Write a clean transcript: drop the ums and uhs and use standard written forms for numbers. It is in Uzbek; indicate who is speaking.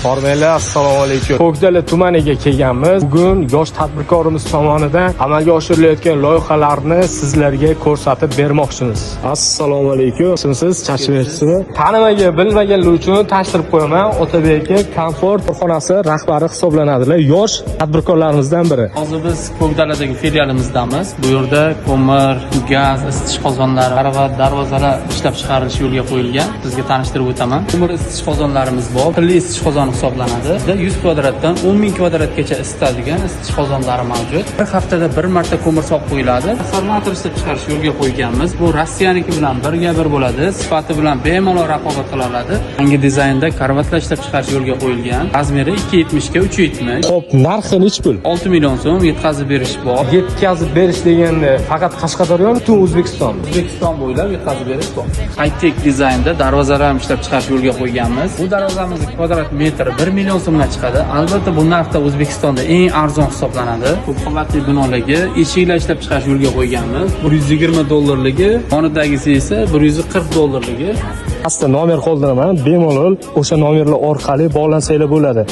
Speaker 1: Hormanglar, assalomu alaykum. Ko'kdala tumaniga kelganmiz. Bugun yosh tadbirkorimiz tomonidan amalga oshirilayotgan loyihalarni sizlarga ko'rsatib bermoqchimiz. Assalomu alaykum. Siz charchamayapsizmi? Tanimagan, bilmaganlar uchun tanishtirib qo'yaman. Otabek aka Komfort korxonasi rahbari hisoblanadilar. Yosh tadbirkorlarimizdan biri.
Speaker 2: Hozir biz Ko'kdaladagi filialimizdamiz. Bu yerda ko'mir, gaz, isitish qozonlari, arava, darvozalar ishlab chiqarilishi yo'lga qo'yilgan. Sizga tanishtirib o'taman. Ko'mir isitish qozonlarimiz bor. Pilli isitish qozoni hisoblanadi. 100 kvadratdan 10 ming kvadratgacha isitadigan isitish qozonlari mavjud. Bir haftada bir marta ko'mir solib qo'yiladi. Transformator ishlab chiqarish yo'lga qo'yganmiz. Bu Rossiyaniki bilan birga bir bo'ladi. Sifati bilan bemalol raqobat qila oladi. Yangi dizaynda karvatlar ishlab chiqarish yo'lga qo'yilgan. Размер i 2.70 ga 3.70.
Speaker 1: Xo'p, narxi nechi pul?
Speaker 2: 6 million so'm, yetkazib berish bor.
Speaker 1: Yetkazib berish deganda faqat Qashqadaryo, butun O'zbekiston.
Speaker 2: O'zbekiston bo'ylab yetkazib berish bor. High-tech dizaynda darvozalar ham ishlab chiqarish yo'lga qo'yganmiz. Bu darvozamiz kvadrat metri 1 million so'mdan chiqadi. Albatta, bu narxda O'zbekistonda eng arzon hisoblanadi. Ko'p qavatli binolarga eshiklar ishlab chiqarish yo'lga qo'yganmiz. 120 dollarligi, yonidagisi esa 140 dollarligi.
Speaker 1: Pastda nomer qoldiraman, bemalol o'sha nomerlar orqali bog'lansanglar bo'ladi.